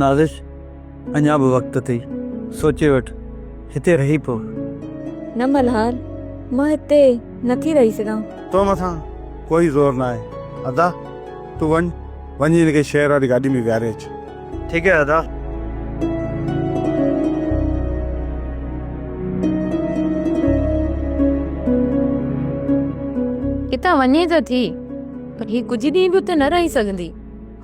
نازش، اڃا به وقت اٿئي، سوچي وٺ، هتي رهي پئو. نه ملهار، مان هتي نٿي رهي سگهان. تو مٿان ڪوئي زور ناهي. ادا، تون وڃ، وڃي هن کي شهر واري گاڏي ۾ ويهاري اچ. ٺيڪ آهي ادا. هتان وڃي ته ٿي، پر هي ڪجهه ڏينهن به اتي نه رهي سگهندي.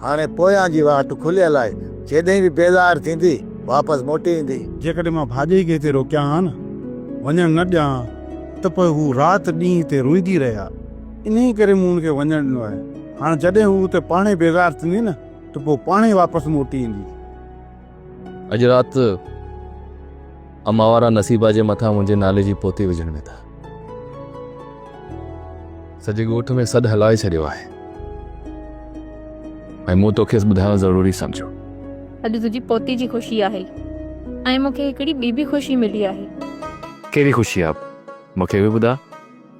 هاڻي پويان جي واٽ کليل آهي، جيڏهن به بيزار ٿيندي، واپس موٽي ايندي. جيڪڏهن مان ڀاڄئي کي هتي روڪيان ها نه، وڃڻ نه ڏيان ها ته پوء هو رات ڏينهن هتي روئيندي رهي ها. انهيء ڪري مون هن کي وڃڻ ڏنو آهي. هاڻ جڏهن هو هتي پاڻهي بيزار ٿيندي نه ته پوء پاڻهي واپس موٽي ايندي. اڄ رات امان وارا نصيبا جي مٿان منهنجي نالي جي پوتي وجهڻ ويندا. سڄي ڳوٺ ۾ سڏ هلائي ڇڏيو آهي ۽ مون توکي ٻڌائڻ ضروري سمجهيو. اڄ تنهنجي پوتي جي خوشي آهي ۽ مون کي هڪڙي ٻي به خوشي ملي آهي. ڪهڙي خوشي آ؟ مون کي به ٻڌاء.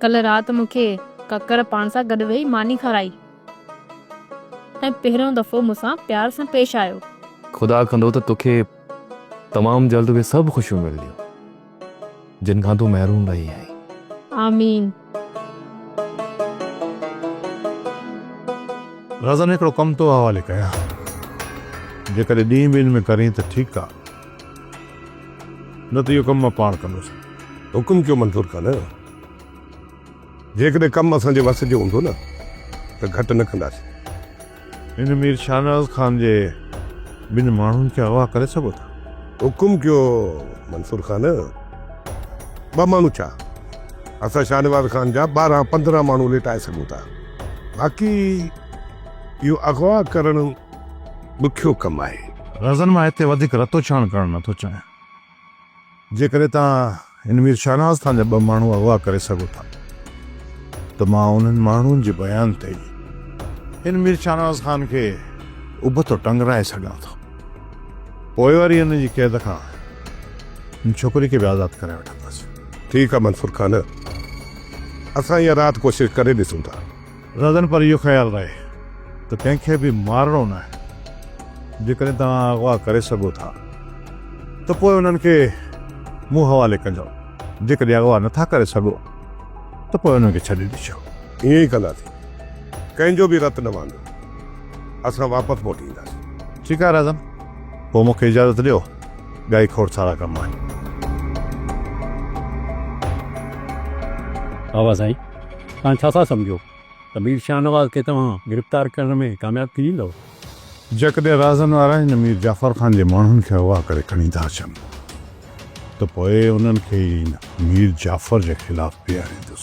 ڪلهه رات مون کي ڪڪر پاڻ سان گڏ ويهي ماني کارائي ۽ پهريون دفعو مون سان پيار سان پيش آيو. خدا ڪندو ته توکي تمام جلد اهي سڀ خوشيون ملنديون، جن کان تون محروم رهي آهين. آمين. رازن هڪڙو ڪم تو حوالي ڪيان، جيڪڏهن ڏينهن ٻن ۾ ڪرين ته ٺيڪ آ، نه ته اهو ڪم مان پاڻ ڪندس. حڪم ڪيو منظور خان، جيڪڏهن ڪم اسان جي وس جو هوندو نه ته گهٽ نه ڪنداسين. هن مير شاهنواز خان جي ٻن ماڻهن کي اغوا ڪري سگهو ٿا؟ حڪم ڪيو منصور خان، ٻه ماڻهو ڇا، اسان شاهنواز خان جا ٻارهن پندرهن ماڻهو ليٽائي سگهون ٿا. باقي اهو اغوا ڪرڻ ڏکيو ڪم آهي. رازن مان هتي وڌيڪ رتوڇاڻ ڪرڻ نٿو چاهيان. جيڪڏهن توهان هن مير شاهنواز خان جا ٻه ماڻهو اغوا ڪري سگهو ٿا ته مان انهن ماڻهن جي بيان تي ئي هن مير شاهنواز خان کي ابتو ٽنگرائي سگهان ٿو. پوء وري هن جي قيد کان هن ڇوڪري کي به آزاد ڪرائي وٺندس. ٺيڪ آ منصور خان، اسان اها رات ڪوشش ڪري ڏسون ٿا. رهزن پر اهو خيال رهي ته ڪنهن کي به مارڻو ناهي. جيڪڏهن توهان اغوا ڪري سگهو ٿا ته پوء انهن کي مون حوالي ڪجو، جيڪڏهن اغوا نٿا ڪري سگهو ته پوء انهن کي ڇڏي ڏجو. ائين ئي ڪنداسين. ڪنهن جو به رت نه وهندو. اسان واپس موٽي اينداسين. ٺيڪ آهي رهزن، پوء مون کي اجازت ڏيو، ٻيا ئي کوڙ سارا ڪم آهن. بابا سائين، توهان ڇا ٿا سمجهو ته مير شاهنواز کي توهان گرفتار ڪرڻ ۾ ڪامياب ٿي ويندؤ؟ جيڪڏهن رازن وارا هن مير جعفر خان جي ماڻهن کي اغوا ڪري کڻي ٿا اچن ته پوء انهن کي ئي هن مير جعفر جي خلاف بيهاريندس.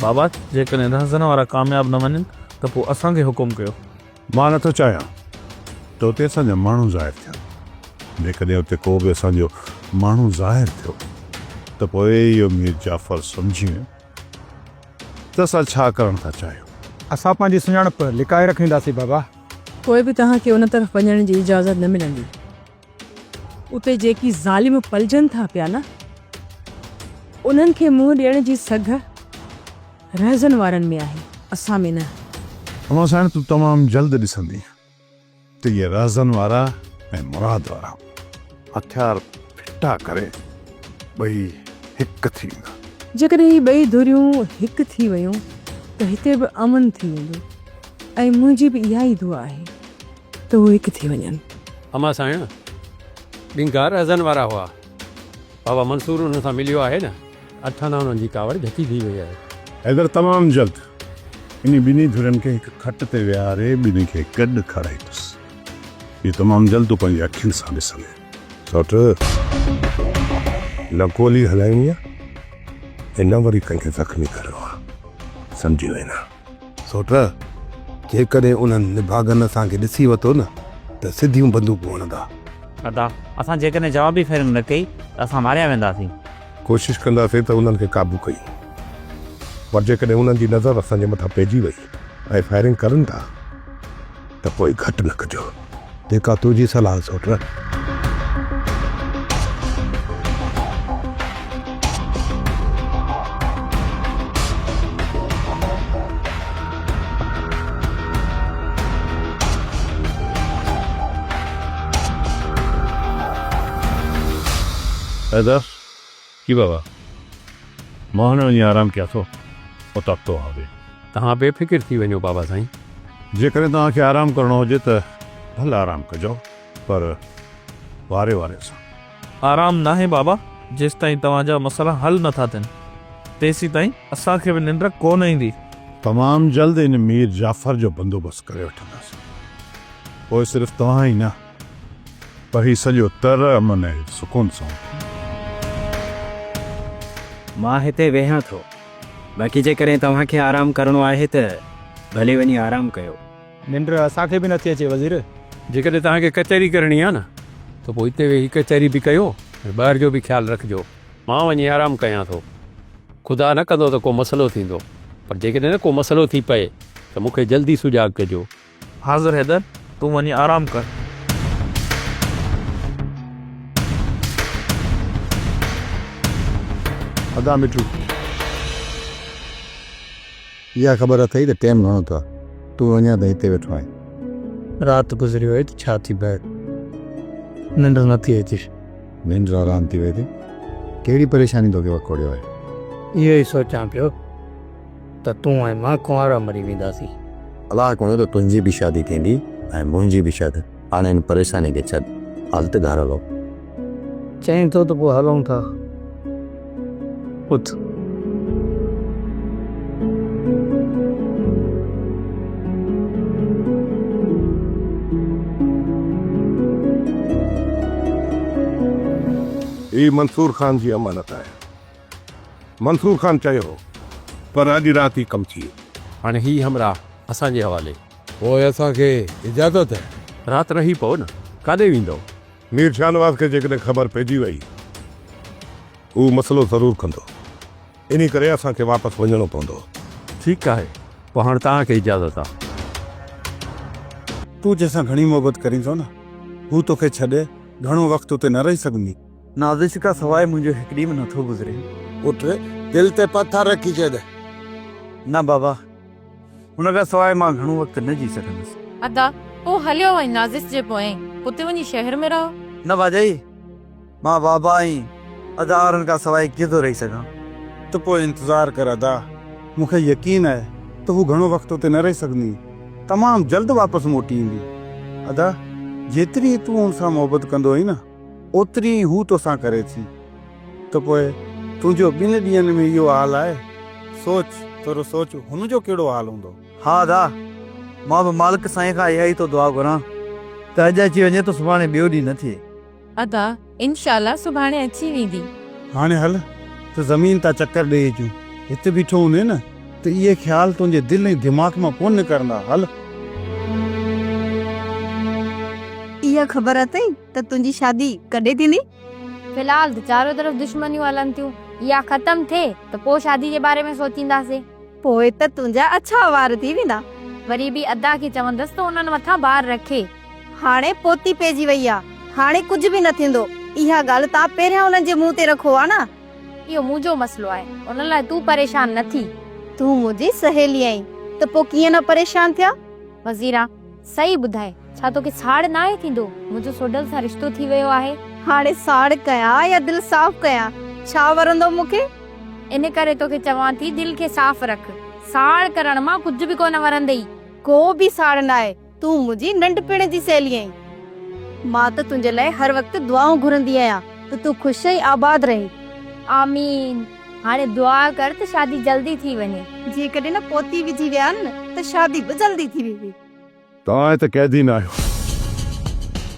بابا، جيڪڏهن رهزن وارا ڪامياب نه وڃن ته پوء اسان کي حڪم ڪيو. مان نٿو چاهيان ته اتي اسان جا ماڻهو ظاهر ٿين. جيڪڏهن اتي ڪو به اسان جو ماڻهو ظاهر ٿيو ته پوء اهو مير جعفر سمجهي ويندو ته اسان ڇا ڪرڻ ٿا چاهيون. اسان پنهنجي سڃاڻپ لڪائي رکنداسين بابا. پوء به توهان کي ان طرف وڃڻ جي اجازت نه ملندي. اتي جيڪي ظالم پلجن ٿا پيا نه، انهن کي منهن ڏيڻ جي سگهه رهزن وارن ۾ آهي، اسان ۾ نه. امان سائڻ تون تمام جلد ڏسندين ته اهي رهزن وارا ۽ مراد وارا هٿيار ڦٽا ڪري ٻئي هڪ ٿي ويندا. جيڪڏهن هي ٻئي ڌريون هڪ ٿي ويون ته هتي به امن ٿي ويندو ۽ منهنجي به اها ئي دعا آهي ته هو هڪ ٿي وڃن. امان سائڻ، ڏنگا رهزن وارا هئا. بابا منصور انهن سان مليو آهي نه، اٺ آنا انهن جي ڪاوڙ جهڪي ٿي وئي آهي. حيدر تمام جلد انهي ٻنهي ڌرين کي هڪ کٽ تي ويهاري ٻنهي کي گڏ کارائيندس. اهو تمام جلد تون پنهنجي اکين سان ڏسندين. سوٽ، نه گولي هلائڻي آ ۽ نه وري ڪنهن کي زخمي ڪرڻو آ. سمجهي وئين نه؟ سوٽ، جيڪڏهن انهن نڀاڳن اسان کي ڏسي ورتو نه ته سڌيون بندوقون هڻندا. ادا، اسان جيڪڏهن جوابي فائرنگ نه ڪئي ته اسان ماريا وينداسين. ڪوشش ڪنداسين ته انهن کي قابو ڪيون پر جيڪڏهن انهن جي نظر اسان جي مٿان پئجي وئي ۽ فائرنگ ڪرن ٿا ته پوء گهٽ نه ڪجو. جيڪا تنهنجي صلاح سوٽ. حيدر! جي بابا. مان هاڻي وڃي آرام ڪيان ٿو. اوطاق توهان به. توهان بي فڪر ٿي وڃو بابا سائين. جيڪڏهن توهان کي آرام ڪرڻو هجي ته ڀل آرام ڪجو پر واري واري سان. آرام ناهي بابا جيستائين توهان جا مسئلا حل نه ٿا ٿين تيسيتائين اسان کي به ننڊ ڪو نه ايندي. تمام جلد ان مير جعفر جو بندوبست ڪري وٺنداسين. پوء صرف توهان ئي نه پر هي سڄو تر امن ۽ سڪون سان هوندو. مان هتي ويهان ٿو. باقي جيڪڏهن توهان کي آرام ڪرڻو آهي ته ڀلي وڃي آرام ڪيو. ننڊ اسان کي به نٿي اچي وزير. جيڪڏهن توهان کي ڪچهري ڪرڻي آهي نه ته پوء هتي ويهي ڪچهري به ڪيو ۽ ٻاهر جو به خيال رکجو. مان وڃي آرام ڪيان ٿو. خدا نه ڪندو ته ڪو مسئلو ٿيندو پر جيڪڏهن ڪو مسئلو ٿي پئي ته مون کي جلدي سجاڳ ڪجو. حاضر حيدر، تون وڃي آرام ڪر. ادا مٺو، اها خبر اٿئي ته ٽيم گهڻو ٿيو آهي، تون اڃا تائين هتي ويٺو آهين. رات گذري وئي ته ڇا ٿي پئي، ننڊ نٿي اچي. ننڊ آرام ٿي وئي ٿي، ڪهڙي پريشاني توکي وڪوڙيو آهي؟ اهو ئي سوچان پيو ته تون ۽ مان ڪنوارا مري وينداسين. الله ڪندو ته تنهنجي به شادي ٿيندي ۽ منهنجي به شادي. هاڻي ان پريشاني کي ڇڏ، هل ته گهر هلون. چئين ٿو ته پوء هلون ٿا. اٿ. هي منصور خان جي امانت آهي. منصور خان چيو هو، پر اڄ رات ئي ڪم ٿئي. هاڻي هي همراهه اسان جي حوالي. پوء اسان کي اجازت؟ رات رهي پئو نه، ڪاڏي ويندؤ؟ مير شاهنواز کي جيڪڏهن خبر پئجي وئي، هو مسئلو ضرور ڪندو. انهي ڪري اسان کي واپس وڃڻو پوندو. ٺيڪ آهي، پوء هاڻ توهان کي اجازت آ. تون جنهن سان گهڻي محبت ڪرين ٿو نه، هو توکي ڇڏي گهڻو وقت اتي نه رهي سگهندي. نازش کان سواء منهنجو هڪ ڏينهن به نٿو گذري. پٽ، دل تي پٿر رکي ڇڏ. نه بابا، هن کان سواء مان گهڻو وقت نه جي سگهندس. ادا، پوء هليو وڃ نازش جي پوئين، اتي وڃي شهر ۾ رهو. نه ڀاڄائي، مان بابا ۽ ادا وارن کان سواء ڪيئن ٿو رهي سگهان. ته پوء انتظار ڪر ادا، مون کي يقين آهي ته هو گهڻو وقت اتي نه رهي سگهندي. تمام جلد واپس موٽي ايندي. ادا، جيتري تون هن سان محبت ڪندو آهين نه، اوتري ئي هو توسان ڪري ٿي ته پوء تنهنجو ٻن ڏينهن ۾ اهو حال آهي، سوچ ٿورو سوچ هن جو ڪهڙو حال هوندو. ها ادا، مان به مالڪ سائين کان اها ئي ٿو دعا گهران ته اڄ اچي وڃي ته سڀاڻي ٻيو ڏينهن نه ٿئي. ادا، انشاء الله سڀاڻي اچي ويندي. هاڻي هل ته زمين تان چڪر ڏئي اچون. هت بيٺو هوندين نه ته اهي خيال تنهنجي دل ۽ دماغ مان ڪونه نڪرندا. هل. اها خبر اٿئي ته تنهنجي شادي ڪڏهن ٿيندي؟ في الحال ته چارو طرف دشمنيون هلن ٿيون. اها ختم ٿئي ته پوء شادي جي باري ۾ سوچينداسين. پوء ته تنهنجا اڇا وار ٿي ويندا. وري به ادا کي چوندس ته انهن مٿان بار رکي. هاڻي پوتي پئجي وئي آ. هاڻي ڪجهه به نه ٿيندو. اها ڳالهه توهان پهريان انهن جي منهن تي رکو ها نه. اهو منهنجو مسئلو آهي. ان لاء تون پريشان نه ٿي. تون منهنجي سهيلي آهين ته پوء ڪيئن نه پريشان ٿيان؟ وزيرا، صحيح ٻڌاء، ڇا توکي ساڙ ناهي ٿيندو؟ منهنجو سوڍل سان رشتو ٿي ويو آهي. هاڻي ساڙ ڪيان يا دل صاف ڪيان، ڇا ورندو مون کي؟ ان ڪري توکي چوان ٿي دل کي صاف رک. ساڙ ڪرڻ مان ڪجهه به ڪونه ورندئي. ڪو به ساڙ ناهي، تون منهنجي ننڍپڻ جي سهيلي آهين. مان ته تنهنجي لاء هر وقت دعائون گهرندي آهيان ته تون خوش ۽ آباد رهين. آمين. هاڻي دعا ڪر ته شادي جلدي ٿي وڃي. جيڪڏهن نه پوتي وجهي ويا نه ته شادي به جلدي ٿي ويندي. توهان هت قيدي نه آهيو.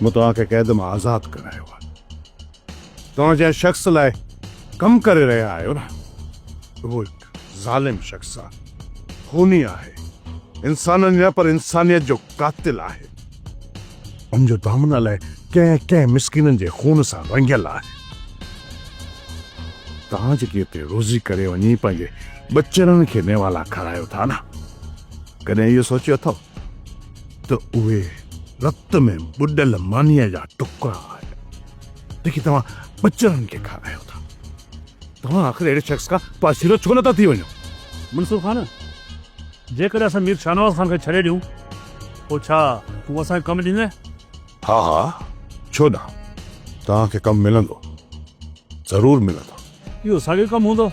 مون توهان کي قيد مان آزاد ڪرايو آهي. توهان جنهن شخص لاء ڪم ڪري رهيا آهيو نه، اهو هڪ ظالم شخص آهي، خوني آهي، انسانن نه پر انسانيت جو قاتل آهي. ان جو دامن الائي ڪنهن ڪنهن مسڪينن جي خون سان رڱيل آهي. توهان جيڪي اتي روزي ڪري وڃي پنهنجي ٻچڙن کي نيوالا کارايو ٿا نه، ڪڏهن اهو سوچيو اٿو ته اهي رت ۾ ٻڏل مانيء جا ٽڪرا آهن، جيڪي توهان ٻچڙن کي کارايو ٿا. توهان آخر اهڙي شخص کان پاسيرو ڇو نٿا ٿي وڃو؟ منصور خان، جيڪڏهن اسان مير شاهنواز خان کي ڇڏي ڏيون، پوء ڇا تون اسان کي ڪم ڏيندين؟ ها ها، ڇو نه، توهان کي ڪم ملندو. ضرور ملندو. اهو ساڳيو ڪم هوندو،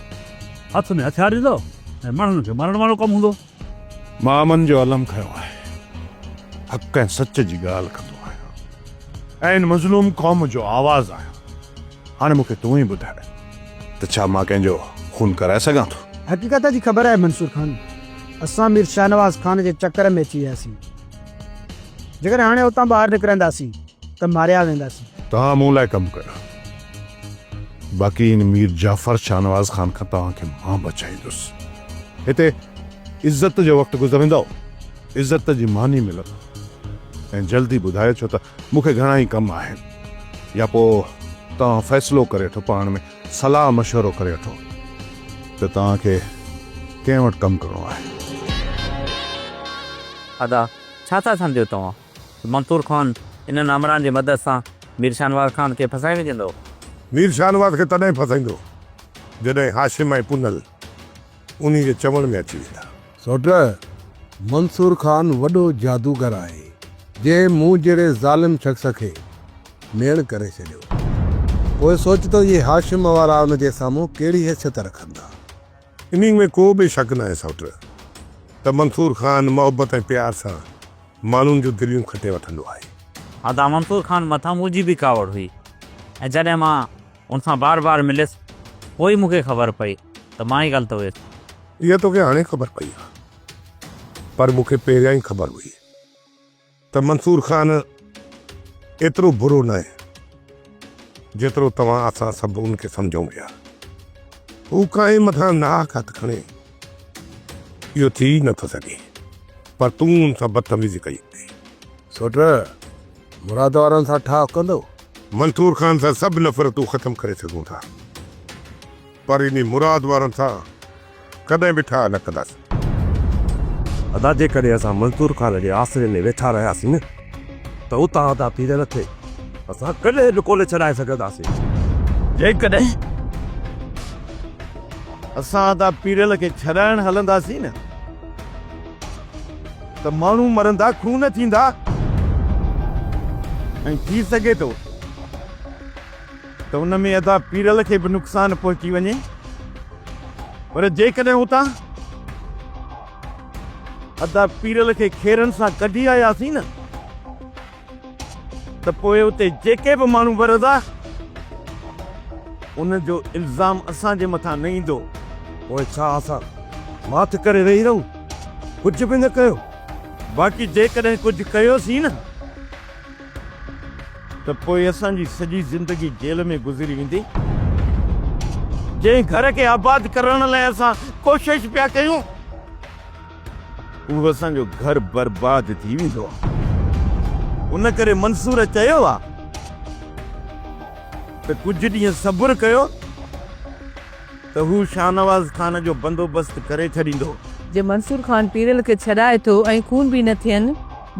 هٿ ۾ هٿيار ڏيندؤ ۽ ماڻهن کي مارڻ وارو ڪم هوندو. مان امن جو علم کنيو آهي، حق ۽ سچ جي ڳالهه ڪندو آهيان ۽ ان مظلوم قوم جو آواز آهيان. هاڻي مون کي تون ئي ٻڌاء ته ڇا مان ڪنهن جو خون ڪرائي سگهان ٿو؟ حقيقت جي خبر آهي منصور خان، اسان مير شاهنواز خان جي چڪر ۾ اچي وياسين. جيڪڏهن هاڻي اتان ٻاهر نڪرنداسين ته ماريا وينداسين. توهان مون لاء ڪم ڪيو، باقي ان مير جعفر شاهنواز خان کان توهان کي مان بچائيندس. هتي عزت جو وقت گذرندؤ، عزت جي ماني ملندو ۽ جلدي ٻڌايو ڇو ته مون کي گهڻا ئي ڪم آهن يا پوء توهان فيصلو ڪري وٺو پاڻ ۾ صلاح مشورو ڪري وٺو ته توهان کي ڪنهن وٽ ڪم ڪرڻو آهي. ادا ڇا ٿا سمجهو توهان ته منصور خان انهن آمران جي مدد سان مير شاهنواز خان کي ڦاسائي وجهندو؟ مير شاهنواز کي تڏهن ڦاسائيندو جڏهن هاشم ۽ پنهل انهي جي چوڻ ۾ اچي ويندا. سوٽ، منصور خان وڏو جادوگر آهي، جنهن مون جهڙي ظالم شخص کي ميڻ ڪري ڇڏيو. پوء سوچ ته اهي هاشم وارا ان جي سامهون ڪهڙي حيثيت رکندا. انهي ۾ ڪو به شڪ ناهي سوٽ ته منصور خان محبت ۽ پيار سان ماڻهن جون دليون کٽي وٺندو آهي. ادا منصور خان مٿان منهنجي به ڪاوڙ هئي ۽ جڏهن مان ان سان بار بار مليس پوء ئي مون کي خبر پئي ته مان ئي غلط هيس. اها توکي هاڻي خبر پئي آهي پر مون کي پهريان ئي خبر هئي ته منصور خان ايترو برو ناهي جيترو توهان اسان سڀ ان کي سمجهون پيا. هو ڪانء مٿان ناحق هٿ کڻي اهو ٿي ئي نٿو سگهي پر تون ان سان بدتميزي ڪئي هوندي. سوٽ، مراد وارن سان ٺاهه ڪندؤ؟ منصور خان سان سڀ نفرتون ختم ڪري سگهون ٿا پر انهي مراد وارن سان ڪڏهن به ٺاهه نه ڪنداسين. ادا جيڪڏهن اسان منصور خان جي آسري ۾ ويٺا رهياسين نه ته اتان ادا پيرل کي اسان ڪڏهن به ڪونه ڇڏائي سگهنداسين. جيڪڏهن اسان ادا پيرل کي ڇڏائڻ هلنداسين نه ته ماڻهو مرندا، خون ٿيندا ۽ ٿي سگهي ٿو ته ان ۾ ادا پيرل کي به نقصان پهچي وڃي پر جيڪڏهن اتان ادا پيرل کي خيرن سان ڪڍي آياسين نه ته پوء اتي جيڪي به ماڻهو ورندا ان جو الزام اسان جي مٿان نه ايندو. پوء ڇا اسان ماٺ ڪري ويهي رهون؟ ڪجهه به نه ڪيو؟ باقي جيڪڏهن ڪجهه ڪيوسين نه ته پوء اسان جي سڄي زندگي جيل ۾ گذري ويندي. جنهن گهر کي آباد ڪرڻ لاء اسان ڪوشش پيا ڪيون، اهو اسان جو گهر برباد ٿي ويندو. ان ڪري منصور چيو آ ته ڪجهه ڏينهن صبر ڪيو ته هو شاهنواز خان جو بندوبست ڪري ڇڏيندو. جي منصور خان پيرل کي ڇڏائي ٿو ۽ خون به نه ٿين،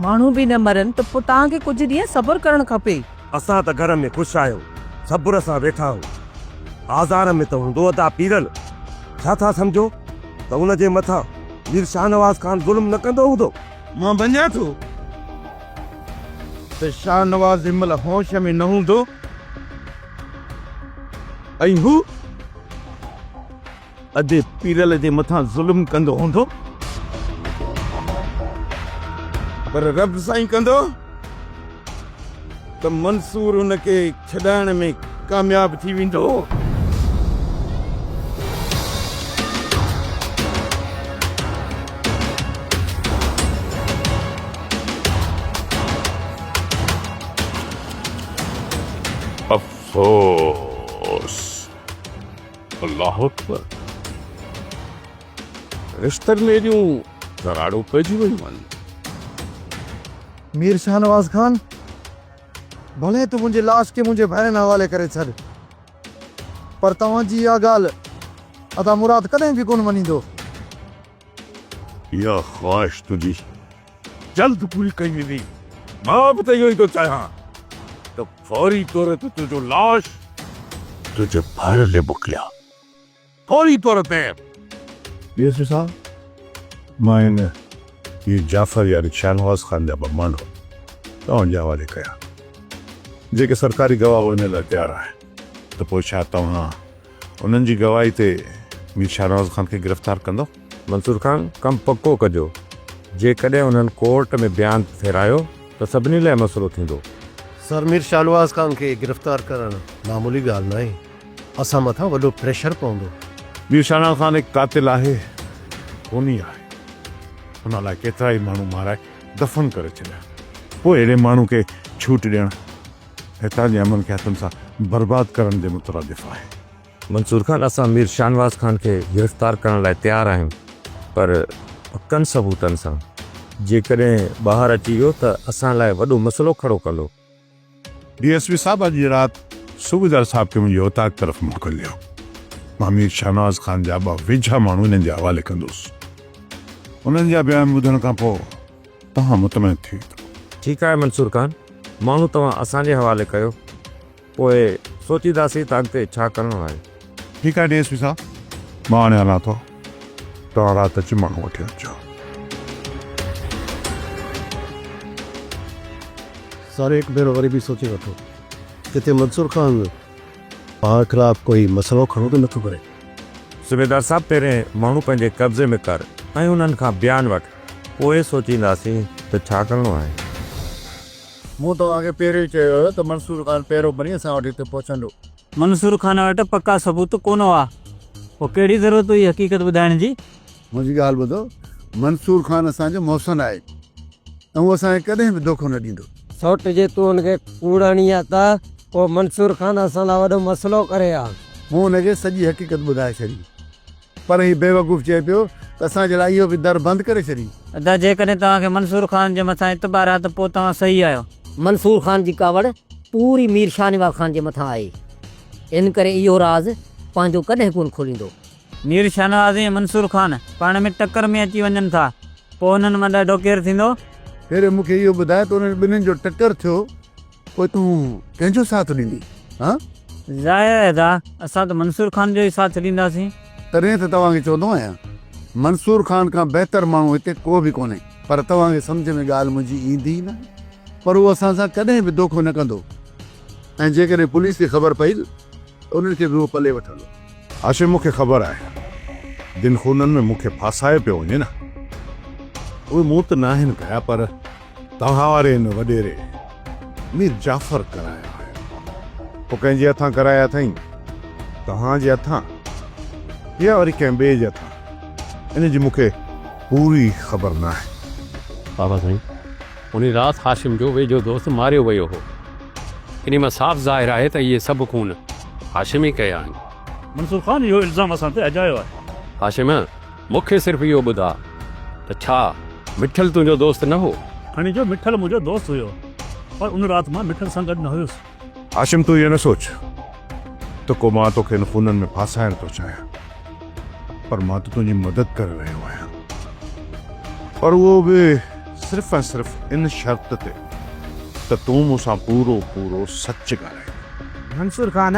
ماڻهو به نه مرن ته پوء توهان کي ڪجهه ڏينهن صبر ڪرڻ کپي. اسان ته گهر ۾ خوش آهيون، صبر سان ويٺا آهيون. آزار ۾ ته هوندو ادا پيرل. ڇا ٿا سمجهو ته ان جي مٿان مير شاهنواز خان ظلم نه ڪندو هوندو؟ مان مڃان ٿو ته شاهنواز هن مهل هوش ۾ نه هوندو ۽ هو ادي پيرل جي مٿان ظلم ڪندو هوندو پر رب سائين ڪندو ته منصور ان کي ڇڏائڻ ۾ ڪامياب ٿي ويندو. افسوس! الله اڪبر! رشتن ۾ ايڏيون دراڙون پئجي ويون آهن. مير شاهنواز خان، ڀلي تون منهنجي لاش کي منهنجي ڀائرن حوالي ڪري ڇڏ، پر توهان جي اها ڳالهه ادا مراد ڪڏهن به ڪونه مڃيندو. اها خواهش تنهنجي جلد پوري ڪئي ويندي. مان به ته اهو ئي ٿو چاهيان ته فوري طور تي تنهنجو لاش تنهنجي ڀائرن ڏي موڪليان. فوري طور تي. ڊي ايس پي صاحب، مان هن مير جعفر يعني شاهنواز خان جا ٻه ماڻهو توهان جي حوالي ڪيا، جيڪي سرڪاري گواهه بڻجڻ لاء تيار آهن. ته پوء ڇا توهان انهن جي گواهي تي مير شاهنواز خان کي گرفتار ڪندؤ؟ منصور خان، ڪم پڪو ڪجو. جيڪڏهن انهن ڪورٽ ۾ بيان ڦيرايو ته سڀني لاء مسئلو ٿيندو. سر، مير شاهنواز خان کي گرفتار ڪرڻ معمولي ڳالهه ناهي. اسان مٿان وڏو پريشر پوندو. مير شاهنواز خان هڪ قاتل آهي، خوني آهي. هن الائي ڪيترائي ماڻهو مارائي دفن ڪري ڇڏيا. پوء اهڙي ماڻهو کي ڇوٽ ڏيڻ هتان جي امن کي هٿن سان برباد ڪرڻ جي مترادف آهي. منصور خان، اسان مير شاهنواز خان کي گرفتار ڪرڻ لاء تيار آهيون، پر پڪن ثبوتن سان. جيڪڏهن ٻاهر اچي ويو ته اسان لاء وڏو مسئلو کڙو ڪندو. ڊي ايس پي صاحب اڄ رات صوبيدار صاحب کي منهنجي اوطاق طرف موڪليو. مان مير شاهنواز خان جا ٻه ويجها ماڻهو انهن جي حوالي ڪندس. انهن جا بيان ٻڌڻ کان پوء توهان مطمئن ٿي ويندؤ. ٺيڪ آهي منصور خان، ماڻهو توهان اسان جي حوالي ڪيو، پوء سوچينداسين ته اڳتي ڇا ڪرڻو آهي. ٺيڪ آهي ڊي ايس پي صاحب، مان هاڻي هلان ٿو، توهان رات اچي ماڻهو وٺي اچجو. سر هڪ ڀيرو وري به سوچي وٺو، ڪٿي منصور خان پاڻ خلاف ڪوئي مسئلو کڙو ته نٿو ڪري. صوبيدار صاحب پهرين ماڻهو پنهنجي قبضي ۾ ڪر ۽ انهن کان بيان وٺ، پوء سوچينداسين ته ڇا ڪرڻو آهي. مون توهان کي پهريون ئي چيو هيو ته منصور خان پهرو بڻي اسان وٽ هتي پهچندو. منصور خان وٽ پڪا ثبوت ڪونه هئا، پوء ڪهڙي ضرورت هئي حقيقت ٻڌائڻ جي؟ منهنجي ڳالهه ٻڌو، منصور خان اسان جو محسن آهي ۽ هو اسان کي ڪڏهن به دوکو نه ڏيندو. سئوٽ جي تون هن کي ڪوڙ هڻين ها ته پوء منصور خان اسان لاء وڏو مسئلو ڪري ها. مون هن کي سڄي حقيقت ٻڌائي ڇڏي. پر هي بيوقوف چئي پيو ته اسان جي لاء اهو به در بند ڪري ڇڏي. ادا جيڪڏهن توهان کي منصور خان جي مٿان اعتبار آهي ته پوء توهان صحيح آهيو. منصور خان جي ڪاوڙ پوري مير شاهنواز خان جي مٿان آهي. ان ڪري اهو راز پنهنجو ڪڏهن ڪونه کوليندو. مير شاهنواز ۽ منصور خان پاڻ ۾ ٽڪر ۾ اچي وڃن ٿا، پوء انهن مان ڏاڍو ڪير ٿيندو؟ پهرين مون کي اهو ٻڌاء ته انهن ٻنهين جو ٽڪر ٿيو، پوء تون ڪنهن جو ساٿ ڏيندين؟ هان؟ ظاهر آهي ادا، اسان ته منصور خان جو ئي ساٿ ڏينداسين. تڏهن ته توهان کي چوندو آهيان، منصور خان کان بهتر ماڻهو هتي ڪو به ڪونهي. پر توهان کي سمجهه ۾ ڳالهه منهنجي ايندي ئي ناهي. پر هو اسان سان ڪڏهن به دوکو نه ڪندو ۽ جيڪڏهن پوليس کي خبر پئي ته انهن کي به هو پلي وٺندو. هاشم مون کي خبر آهي جن خونن ۾ مون کي ڦاسايو پيو وڃي نه اهي مون ته ناهن ڪيا پر توهان واري ان وڏيري مير جعفر ڪرايا آهن. پوء ڪنهن جي هٿان ڪرايا اٿئين؟ توهان جي هٿان يا وري ڪنهن ٻئي جي هٿان؟ ان جي مون کي پوري خبر ناهي. بابا سائين انهي رات هاشم جو ويجهو دوست ماريو ويو هو. انهي مان صاف ظاهر آهي ته اهي سڀ خون هاشم ئي ڪيا آهن. منصور خان اهو الزام اسان تي اجايو آهي. هاشم، مون کي صرف اهو ٻڌاء ته ڇا مٺل تنهنجو دوست نه هو؟ کڻي جو مٺل منهنجو دوست هيو پر ان رات مان مٺل سان گڏ نه هيس. هاشم تون اهو نه سوچ ته ڪو مان توکي ان خونن ۾ ڦاسائڻ ٿو چاهيان پر مان ته تنهنجي مدد ڪري رهيو آهيان پر اهو به صرف ۽ صرف ان شرط تي ته تون مون سان پورو پورو سچ ڳالهائيندين. منصور خان،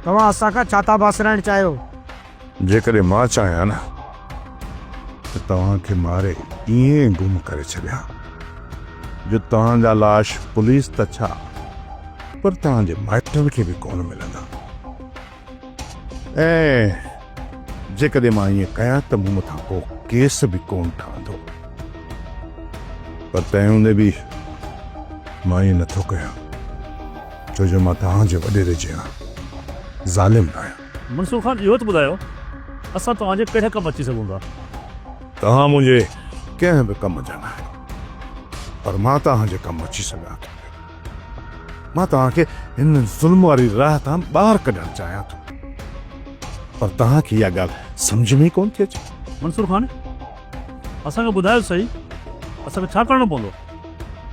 توهان اسان کان ڇا ٿا باسرائڻ چاهيو؟ جيڪڏهن مان چاهيان نه ته توهان کي ماري ائين گم ڪري ڇڏيان جو توهان جا لاش پوليس ته ڇا پر توهان جي مائٽن کي به ڪونه ملندا ۽ جيڪڏهن مان ائين ڪيان ته مون مٿان ڪو ڪيس به ڪونه ٺهندو پر تنهن هوندي به مان ائين نٿو ڪيان ڇو جو مان توهان جي وڏيري جيان ظالم ناهيان. منصور خان اهو ته ٻڌايو اسان توهان جي ڪهڙي ڪم اچي سگهون ٿا؟ توهان منهنجي ڪنهن به ڪم جا ناهيو پر مان توهان جي ڪم اچي سگهان ٿو پيو. مان توهان کي هن ظلم واري راهه تان ٻاهر ڪڍڻ چاهيان ٿو پر توهان کي اها ڳالهه سمجهه ۾ ئي ڪونه ٿي اچي. منصور خان اسان کي ٻڌايو سهي اسان کي ڇا ڪرڻو پوندو؟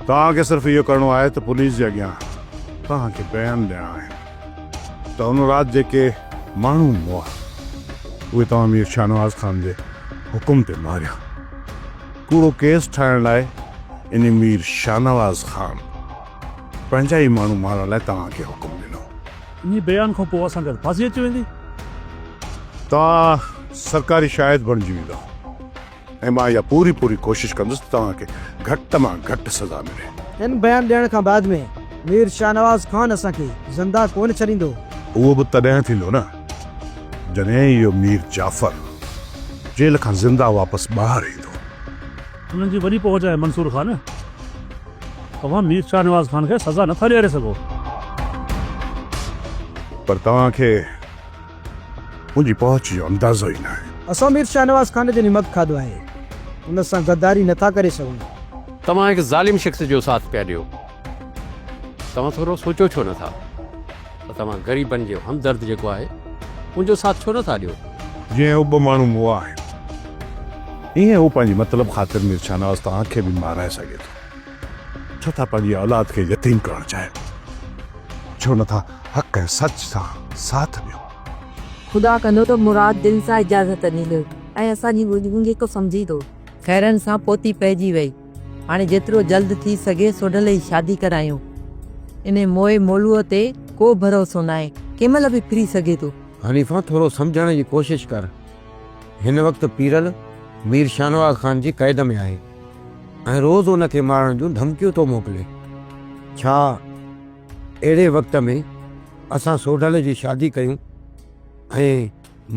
توهان کي صرف اهو ڪرڻو آهي ته پوليس جي اڳيان توهان کي بيان ڏيڻا آهن. ته ان رات جيڪي ماڻهو مئا، اهي توهان مير شاهنواز خان جي حڪم تي ماريا. ڪوڙو ڪيس ٺاهڻ لاء انهي مير شاهنواز خان پنهنجا ئي ماڻهو مارڻ لاء توهان کي حڪم ڏنو. انهي بيان کان پوء اسان کي ڦاسي اچي ويندي. توهان سرڪاري شاهد بڻجي ويندؤ. ۽ مان اها پوري پوري ڪوشش ڪندس ته توهان کي گهٽ مان گهٽ سزا ملي. ان بيان ڏيڻ کان بعد ۾ مير شاهنواز خان اسان کي زنده ڪونه ڇڏيندو. اهو به تڏهن ٿيندو نه جڏهن اهو مير جعفر جيل کان زنده واپس ٻاهر ايندو. انهن جي وڏي پهچ آهي منصور خان. توهان مير شاهنواز خان کي سزا نٿا ڏياري سگهو. پر توهان کي منهنجي پهچ جو اندازو ئي ناهي. اسان مير شاهنواز خان جو نمڪ کاڌو آهي. ان سان غداري نٿا ڪري سگهون. توهان هڪ ظالم شخص جو ساٿ پيا ڏيو. توهان ٿورو سوچيو ڇو نٿا ته توهان غريبن جو همدرد جيڪو آهي ان جو ساٿ ڇو نٿا ڏيو. جيئن هو ٻه ماڻهو مئا آهن ايئن هو پنهنجي مطلب خاطر مير شاهنواز توهان کي به مارائي سگهي ٿو. ڇو ٿا پنهنجي اولاد کي يتيم ڪرڻ چاهيو؟ ڇو نٿا حق ۽ سچ سان ساٿ ڏيو؟ خدا ڪندو ته مراد دل سان اجازت ڏيندو ۽ اسان جي مجبوري کي سمجهندو. خيرن سان پوتي پئجي وئي. هاڻي جيترو جلد ٿي سگهي سوڍل جي شادي ڪرايون. انهي موئي مولوء تي ڪو ڀروسو ناهي، ڪنهن مهل به ڦري سگهي ٿو. حنيفه ٿورو سمجهڻ جي ڪوشش ڪر. هن وقت پيرل مير شاهنواز خان جي قيد ۾ آهي ۽ روز ان کي مارڻ جون ڌمڪيون ٿو موڪلي. ڇا اهڙي وقت ۾ اسان سوڍل جي شادي ڪيون ۽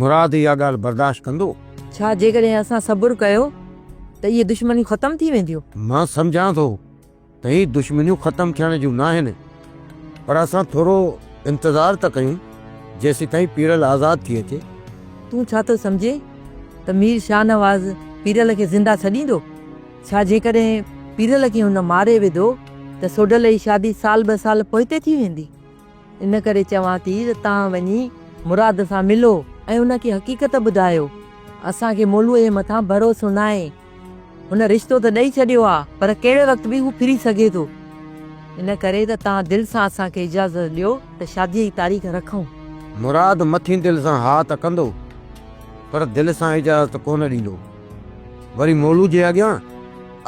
مراد اها ڳالهه برداشت ڪندو؟ ڇا جيڪڏهن اسان صبر ڪيو ته اهي دشمنيون ختم ٿي وينديون؟ مان سمجهان ٿو ته هي دشمنيون ختم ٿيڻ جون ناهن، پر اسان ٿورو انتظار ته ڪيون جيسيتائين پيرل آزاد ٿي اچي. تون ڇا ٿو سمجهين ته مير شاهنواز پيرل کي زنده ڇڏيندو؟ ڇا جيڪڏهن پيرل کي هن ماري وڌو ته سوڍل جي شادي سال ٻه سال پوئتي ٿي ويندي؟ ان ڪري چوان ٿي ته توهان وڃي مراد سان ملو ۽ ان کي حقيقت ٻڌايو. اسان کي مولوء جي مٿان ڀروسو ناهي. هن رشتو ته ڏئي ڇڏيو آ، پر ڪهڙي وقت به هو ڦري سگهي ٿو. ان ڪري ته توهان دل سان اسان کي اجازت ڏيو ته شاديء جي تاريخ رکون. مراد مٿين دل سان ها ته ڪندو، پر دل سان اجازت ڪونه ڏيندو. وري مولوء جي اڳيان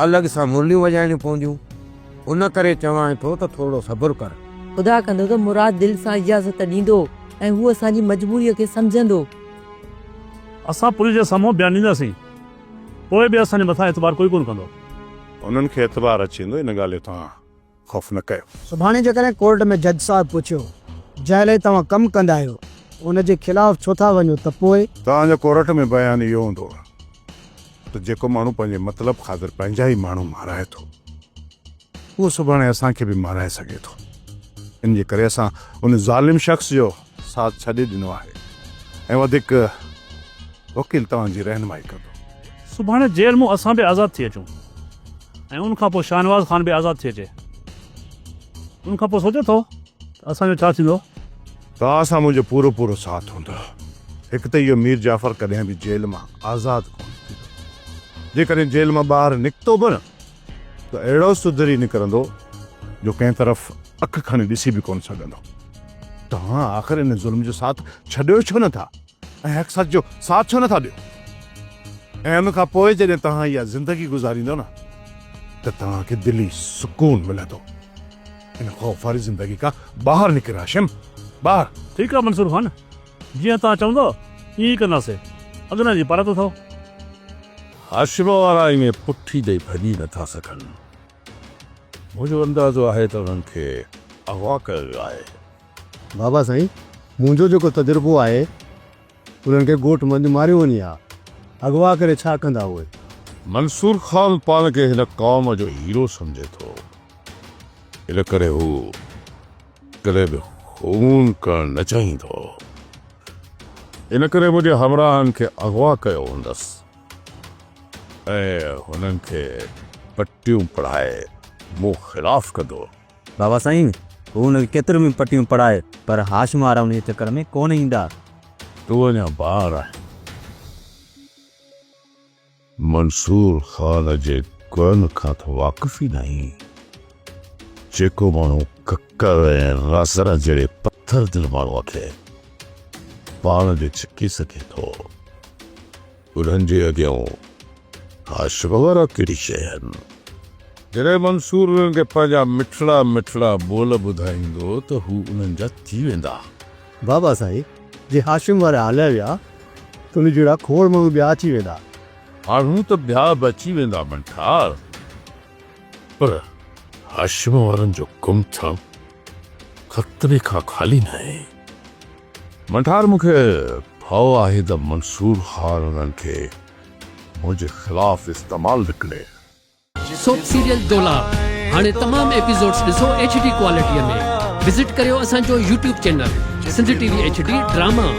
الڳ سان مرليون وڄائڻيون پونديون. ان ڪري چوانء ٿو ته ٿورڙو صبر ڪر. خدا ڪندو ته مراد دل سان اجازت ڏيندو ۽ هو اسان جي مجبوريء کي سمجهندو. اسان پوليس جي سامهون بيان ڏينداسين، پوء به اسان جي مٿان اعتبار ڪوئي ڪونه ڪندو. انهن کي اعتبار اچي ويندو، ان ڳالهه جو توهان خوف نه ڪيو. سڀاڻي جيڪڏهن ڪورٽ ۾ جج صاحب پڇيو، جنهن لاء توهان ڪم ڪندا آهيو، ان جي خلاف ڇو ٿا وڃو ته پوء؟ توهان جو ڪورٽ ۾ بيان اهو هوندو ته جيڪو ماڻهو پنهنجي مطلب خاطر پنهنجا ئي ماڻهو مارائي ٿو، اهو سڀاڻي اسان کي به مارائي سگهي ٿو. ان جي ڪري اسان ان ظالم شخص جو ساٿ ڇڏي ڏنو آهي ۽ وڌيڪ وڪيل توهان جي رهنمائي ڪندو. سڀاڻي جيل مون اسان به آزاد ٿي اچون ۽ ان کان پوء شاهنواز خان به آزاد ٿي اچي. ان کان پوء سوچيو اٿو ته اسان جو ڇا ٿيندو؟ توهان سان منهنجو پورو پورو ساٿ هوندو. هڪ ته اهو مير جعفر ڪڏهن به جيل مان آزاد ڪونه ٿيندو. جيڪڏهن جيل مان ٻاهر نڪتو به نه ته اهڙو سڌري نڪرندو جو ڪنهن طرف اک کڻي ڏسي به ڪونه سگهندو. توهان آخر ان ظلم جو ساٿ ڇڏيو ڇو نه ٿا ۽ حق سچ جو ساٿ ڇو نه ٿا ڏيو؟ ۽ ان کان پوء جڏهن توهان اها زندگي گذاريندو نه ته توهان کي دلي سڪون ملندو. ان خوف واري زندگي کان ٻاهر نڪر هاشم، ٻاهر. ٺيڪ آ منصور خان، جيئن توهان چوندؤ ائين ئي ڪنداسين. اڳنا جي پارت اٿئو. هاشم وارا ائين پٺي ڏئي ڀڄي نه ٿا سگهن. منهنجو اندازو آهي ته انهن کي اغوا ڪيو ويو آهي. بابا سائين، منهنجو جيڪو تجربو آهي، انهن کي ڳوٺ منجهه ماريو وڃي ها. اغوا ڪري ڇا ڪندا اهي؟ منصور خان پاڻ کي هن قوم جو هيرو سمجهي ٿو. ان ڪري هو ڪڏهن به خون ڪرڻ نه چاهيندو. ان ڪري منهنجي همراهن کي اغوا ڪيو هوندس ۽ هنن کي پٽيون پڙهائي مون خلاف ڪندو. بابا سائين، هو هن کي ڪيتريون به پٽيون پڙهائي پر هاشم وارا ان جي چڪر ۾ ڪونه ايندا. تون اڃا ٻار آهين. منصور خان جي گڻ کان ته واقف ئي ناهين. جيڪو ماڻهو ڪڪر ۽ رازر جهڙي پٿر دل ماڻهوء کي پاڻ ڏي ڇڪي سگهي ٿو، انهن جي اڳيان هاشم وارا ڪهڙي شيء آهن؟ جڏهن منصور انهن کي پنهنجا مٺڙا مٺڙا ٻول ٻڌائيندو ته هو انهن جا ٿي ويندا. بابا سائين، جي هاشم وارا هليا ويا ته ان جهڙا کوڙ ماڻهو ٻيا اچي ويندا. ماڻهو ته ٻيا به اچي ويندا منٺار، پر هاشم وارن جو گم ٿيڻ خطري کان خالي ناهي. منٺار مون کي ڀؤ آهي ته منصور خان انهن کي منهنجي خلاف استعمال نه ڪري. سوپ سيريل دولاب هاڻي تمام ايپيسوڊز ڏسو ايڇ ڊي ڪوالٽي ۾ وزٽ ڪريو اسان جو YouTube channel Sindh T V H D drama.